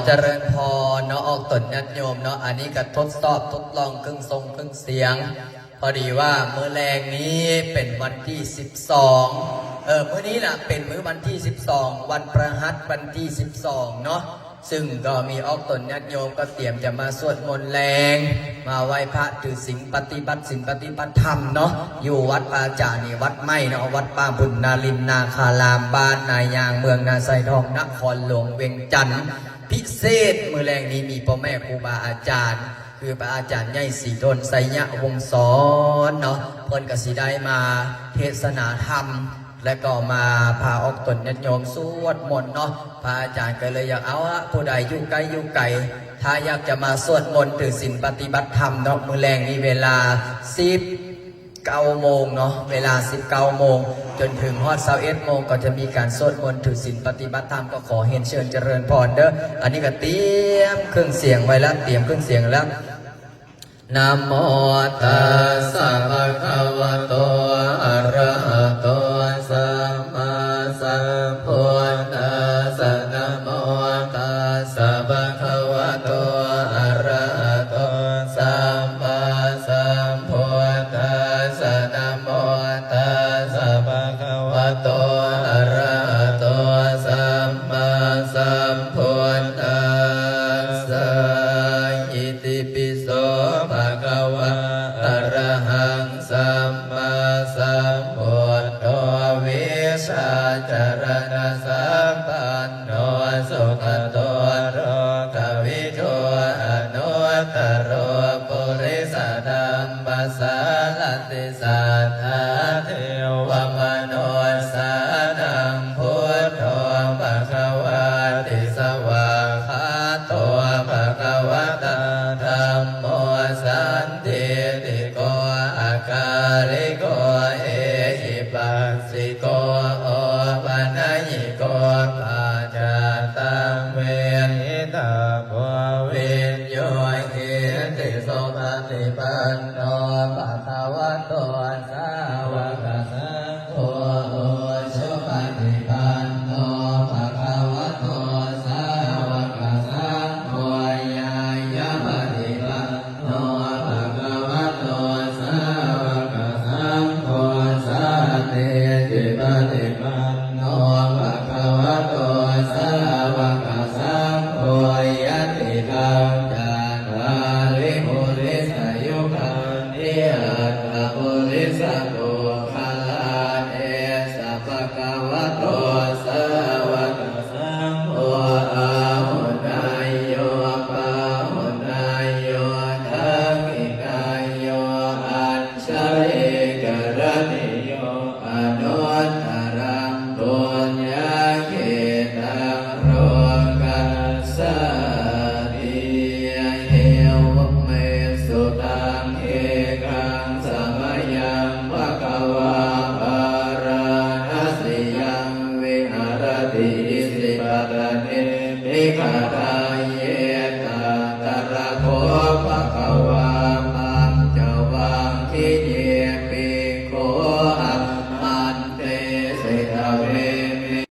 ຈະເລີນພອນເນາະ ອອກຕົນຍາດໂຍມເນາະ ອັນນີ້ກໍທົດສອບທົດລອງເຄື່ອງຊົງເຄື່ອງສຽງ. ພໍດີວ່າມື້ແລງນີ້ເປັນວັນທີສິບສອງ ເອີ ມື້ນີ້ລະເປັນມື້ວັນທີສິບສອງ ວັນພະຫັດວັນທີສິບສອງເນາະ ຊຶ່ງກໍມີອອກຕົນຍາດໂຍມກໍຕຽມຈະມາສວດມົນແລງ ມາໄຫວ້ພະຖືສິນ ປະຕິບັດສິນປະຕິບັດທຳເນາະ ຢູ່ວັດພະອາຈານນີ້ ວັດໃໝ່ເນາະ ວັດປ່າບຸນນາລິນນາຄາລາມ ບ້ານນາຍາງ ເມືອງນາຊາຍທອງ ນະຄອນຫຼວງວຽງຈັນ. ພິເສດມື້ແລງນີ້ມີພໍ່ແມ່ຄູບາອາຈານ ຄືພະອາຈານໃຫຍ່ສີທົນ ໄຊຍະວົງສອນເນາະ ເພິ່ນກໍຊິໄດ້ມາເທດສະໜາທຳ ແລະກໍມາພາອອກຕົນຍາດໂຍມສວດມົນເນາະ. ພະອາຈານກໍເລີຍຢາກເອົາລະ ຜູ້ໃດຢູ່ໃກ້ຢູ່ໄກ ຖ້າຢາກຈະມາສວດມົນຖືສິນປະຕິບັດທຳເນາະ ມື້ແລງນີ້ເວລາສິບເກົ້າໂມງເນາະ ເວລາສິບເກົ້າໂມງ ຈົນເຖິງຮອດຊາວເອັດໂມງ ກໍຈະມີການສວດມົນຖືສິນປະຕິບັດທຳ ກໍຂໍຮຽນເຊີນຈະເລີນພອນເດີ. ອັນນີ້ກໍຕຽມເຄື່ອງສຽງໄວ້ແລ້ວ ຕຽມເຄື່ອງສຽງແລ້ວ. ນະໂມຕັດສະ ພະຄະວະໂຕ ອະຣະຫະໂຕ